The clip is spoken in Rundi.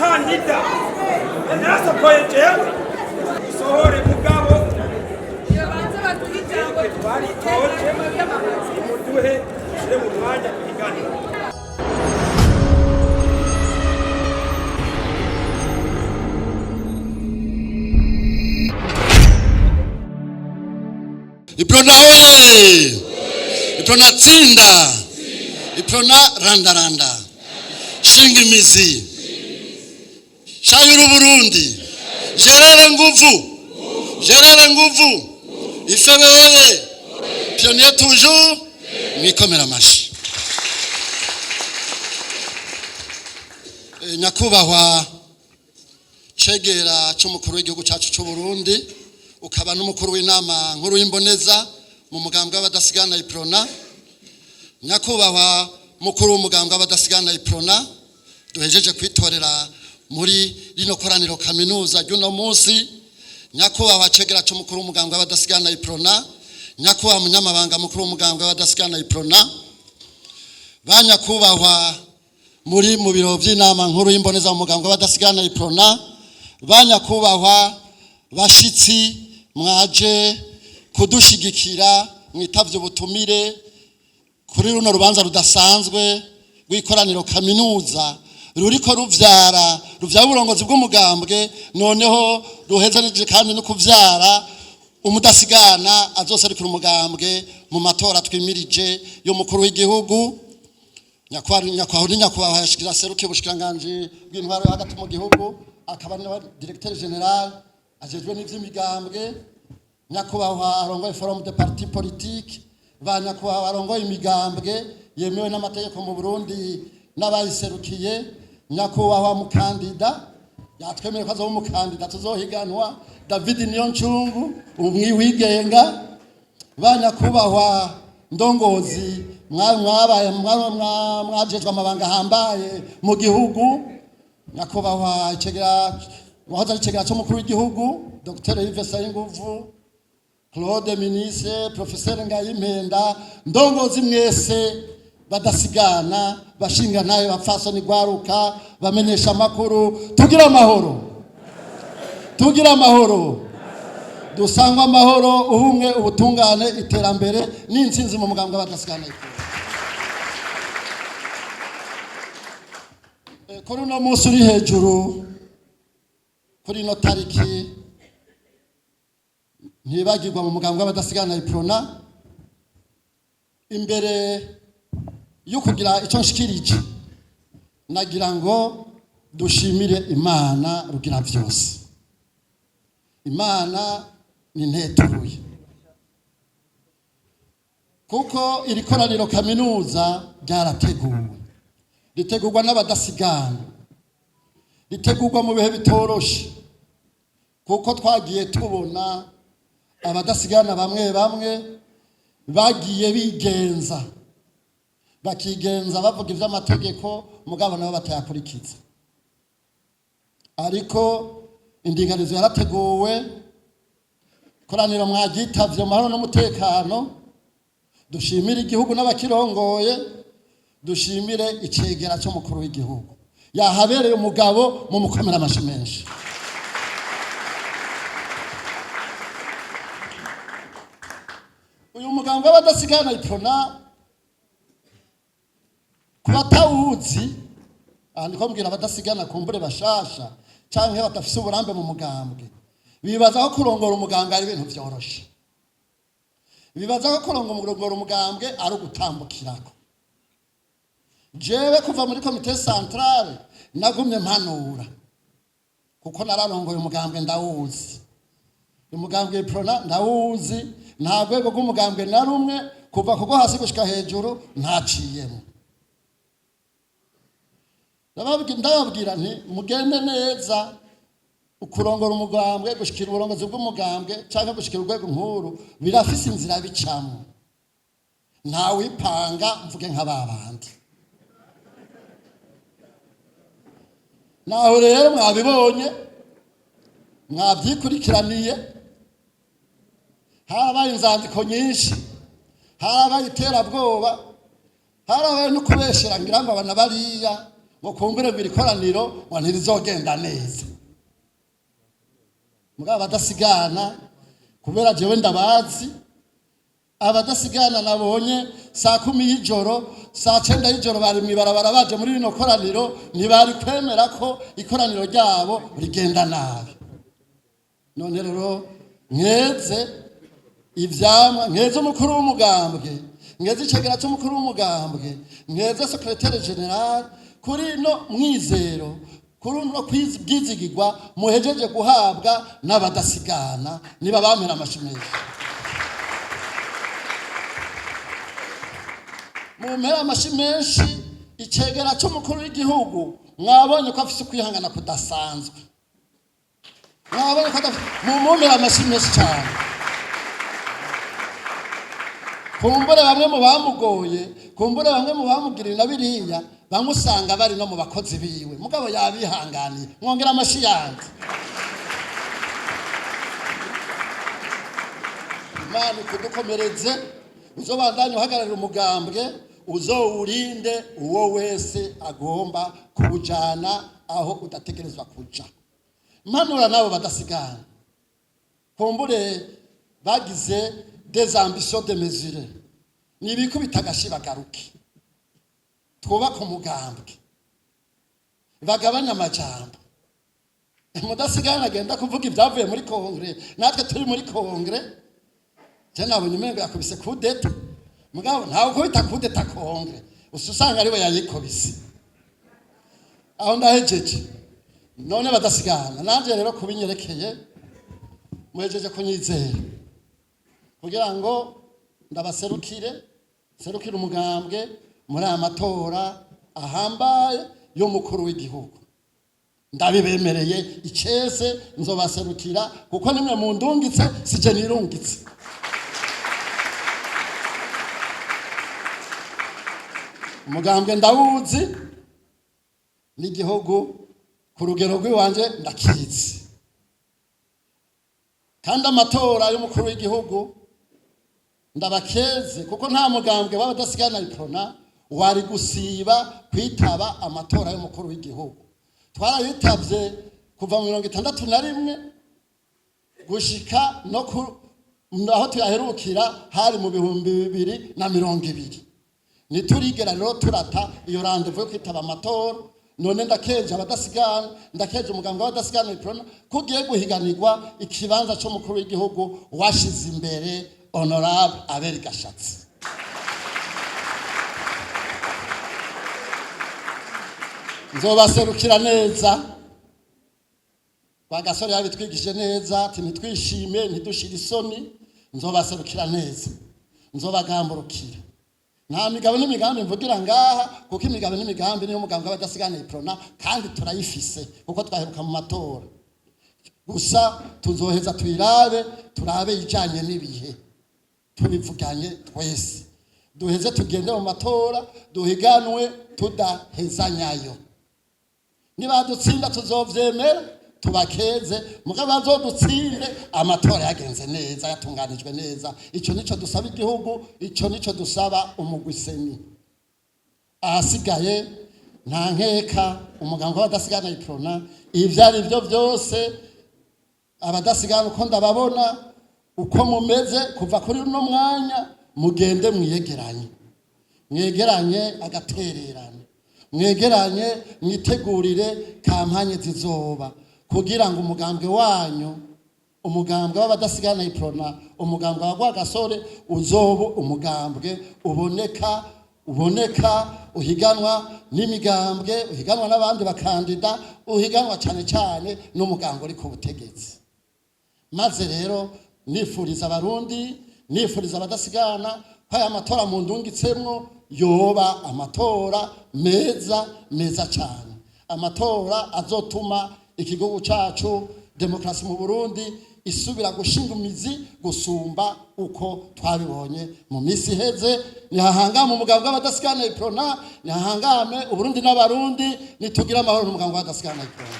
Umukandida narasokoye jewe usohore mugabo. Banze baduhe ijambo. Twaritoje, muduhe ushyire mu mwanya tuhiganire. Iprona oye! Iprona tsinda! Iprona randaranda! Shinga imizi! Shayura Uburundi! Gerere nguvu! Gerere nguvu! Ifebe oye! Pionnier toujours! Mwikomera amashi. Nyakubahwa cegera c'umukuru w'igihugu cacu c'u Burundi, ukaba n'umukuru w'inama nkuru y'imboneza mu mugambwe w'abadasigana Iprona, nyakubahwa mukuru w'umugambwe w'abadasigana Iprona duhejeje kwitorera muri rino koraniro kaminuza ry'uno munsi, nyakubahwa cegera c'umukuru w'umugambwe w'abadasigana Iprona, nyakubahwa munyamabanga mukuru w'umugambwe w'abadasigana Iprona, ba nyakubahwa muri mu biro by'inama nkuru y'imboneza mu mugambwe w'abadasigana Iprona, ba nyakubahwa bashitsi mwaje kudushigikira mwitavye ubutumire kuri runo rubanza rudasanzwe rw'ikoraniro kaminuza ruriko ruvyara uburongozi bw'umugambwe, noneho ruhejeje kandi no kuvyara umudasigana azoserukira umugambwe mu matora twimirije y'umukuru w'igihugu, nyakubahwa ni nyakubahwa yashikira serukiye ubushikiranganji bw'intwaro yo hagati mu gihugu, akaba na directeur général ajejwe n'ivy'imigambwe, nyakubahwa arongoye forum de parti politique, ba nyakubahwa arongoye imigambwe yemewe n'amategeko mu Burundi n'abayiserukiye, nyakubahwa mukandida yatwemereye ko azoba umukandida tuzohiganwa, David Niyoncungu umwiwigenga, ba nyakubahwa ndongozi mwabaye mwajejwe amabanga ahambaye mu gihugu, nyakubahwa icegera wahoze ari icegera c'umukuru w'igihugu Dr Yves Sayinguvu Claude, ministre professeur Ngayimpenda, ndongozi mwese badasigana, bashinga ntayo, bapfasoni, gwaruka, bamenyesha amakuru, tugira amahoro, tugira amahoro, dusangwa amahoro, ubumwe, ubutungane, iterambere n'intsinzi mu mugambwe w'abadasigana. Kuri uno munsi uri hejuru, kuri ino tariki ntibagirwa mu mugambwe w'abadasigana Iprona, imbere yo kugira icyo nshikirije, nagira ngo dushimire Imana rugira byose. Imana ni nteturuye, kuko iri koraniro kaminuza ryarateguwe, ritegurwa n'abadasigana, ritegurwa mu bihe bitoroshe, kuko twagiye tubona abadasigana bamwe bamwe bagiye bigenza, bakigenza bavuga iby'amategeko, mugabo nabo batayakurikiza. Ariko indinganizo yarateguwe, koraniro mwaryitavye mu mahoro n'umutekano. Dushimire igihugu n'abakirongoye, dushimire icegera cy'umukuru w'igihugu yahabereye umugabo, mu mukomera amashi menshi. Uyu muganga w'abadasigana Iprona, ku batawuzi, aha ndiko mbwira abadasigana kumbure bashasha canke badafise uburambe mu mugambwe, bibaza ko kurongora umugambwe ari ibintu vyoroshe, bibaza ko kurongora umugambwe ari ugutambukirako. Jewe kuva muri comité centrale nagumye mpanura, kuko nararongoye umugambwe, ndawuzi umugambwe Iprona, ndawuzi. Nta rwego rw'umugambwe na rumwe kuva kuko hasi gushika hejuru ntaciyemo. Ndababwira nti mugende neza, ukurongora umugambwe, gushikira uburongozi bw'umugambwe canke gushikira urwego nkuru birafise inzira bicamwo, ntawipanga mvuge nka babandi. Naho rero mwabibonye, mwabyikurikiraniye, harabaye inzandiko nyinshi, harabaye iterabwoba, harabaye no kubeshera, ngira ngo abana bariya. Ngo kumbure ngo iri koraniro ngo ntirizogenda neza. Mugabo abadasigana, kubera jewe ndabazi, abadasigana nabonye saa 10 y'ijoro, saa 9 y'ijoro bari mw'ibarabara baje muri rino koraniro, ntibari kwemera ko ikoraniro ryabo rigenda nabi. None rero nkeze ivyamwa, nkeze umukuru w'umugambwe, nkeze icegera c'umukuru w'umugambwe, nkeze secrétaire général kuri no mwizero, kuri no bwizigirwa muhejeje guhabwa n'abadasigana. Niba bampera amashi menshi, mumpera amashi menshi. Icegera c'umukuru w'igihugu mwabonye ko afise ukwihangana kudasanzwe, mwabonye ko adafise, mumumpera amashi menshi cyane. Kumbure bamwe mu bamugoye, kumbure bamwe mu bamugirira na biriya, bamwe usanga bari no mu bakozi biwe, mugabo yabihanganiye. Mwongera amashi yandi. Imana ikudukomereze, uzobandanye uhagararira umugambwe, uzowurinde uwo wese agomba kuwujana aho udategerezwa kuja. Mpanura nabo badasigana, kumbure bagize des ambitions démesurées, nibikubita agashi bagaruke twubake umugambwe, bagabanye amajambo. Mudasigana agenda kuvuga ibyavuye muri congrès, natwe turi muri congrès. Je nabonye umengo yakubise kudeta, mugabo ntawe ukubita kudeta congrès, usa usanga ariwe yayikubise. Aho ndahejeje. None badasigana, nanje rero kubinyerekeye, muhejeje kunyizera kugira ngo ndabaserukire, serukire umugambwe muri aya matora ahambaye y'umukuru w'igihugu. Ndabibemereye icese, nzobaserukira kuko nimwe mundungitse, sije nirungitse. Umugambwe ndawuzi, n'igihugu ku rugero rw'iwanje ndakizi. Kandi amatora y'umukuru w'igihugu ndabakeze, kuko nta mugambwe w'abadasigana Iprona wari gusiba kwitaba amatora y'umukuru w'igihugu. Twarayitavye kuva mu 61 gushika no ku aho tuyaherukira hari mu 2020. Ntiturigera rero turata iyo rendez-vous yo kwitaba amatora. None ndakeje abadasigana, ndakeje umuganga w'abadasigana Iprona ko ugiye guhiganirwa ikibanza c'umukuru w'igihugu washize imbere honorable Abel Gashatsi. Nzobaserukira neza. Gasore yabitwigishije neza ati ntitwishime, ntidushire isoni. Nzobaserukira neza, nzobagamburukira. Nta migabo n'imigambi mvugira ngaha, kuko imigabo n'imigambi niyo mugambwe w'abadasigana Iprona, kandi turayifise kuko twaheruka mu matora. Gusa tuzoheza tuyirabe, turabe ijanye n'ibihe, tubivuganye twese, duheze tugende mu matora, duhiganwe tudahezanyayo. Nibadutsinda tuzovyemera, tubakeze, mugabo bazodutsinde amatora yagenze neza, yatunganijwe neza. Ico nico dusaba igihugu, ico nico dusaba umugwi CENI. Ahasigaye nta nkeka, umuganga w'abadasigana Iprona, ivyo ari byo byose, abadasigana uko ndababona, uko mumeze kuva kuri uno mwanya, mugende mwiyegeranye, mwegeranye agatererano, mwegeranye mwitegurire campagne zizoba, kugira ngo umugambwe wanyu, umugambwe w'abadasigana Iprona, umugambwe wa Rwagasore, uzoba umugambwe uboneka, uboneka uhiganwa n'imigambwe, uhiganwa n'abandi bakandida, uhiganwa cyane cyane n'umugambwe uri ku butegetsi. Maze rero nifuriza Abarundi, nifuriza abadasigana ko aya matora mu ndungitsemwo yoba amatora meza, meza cyane, amatora azotuma igihugu cacu, demokarasi mu Burundi isubira gushinga imizi gusumba uko twabibonye mu minsi iheze. Nihahangame umugambwe w'abadasigana Iprona, nihahangame Uburundi n'Abarundi, nitugira amahoro n'umugambwe w'abadasigana Iprona.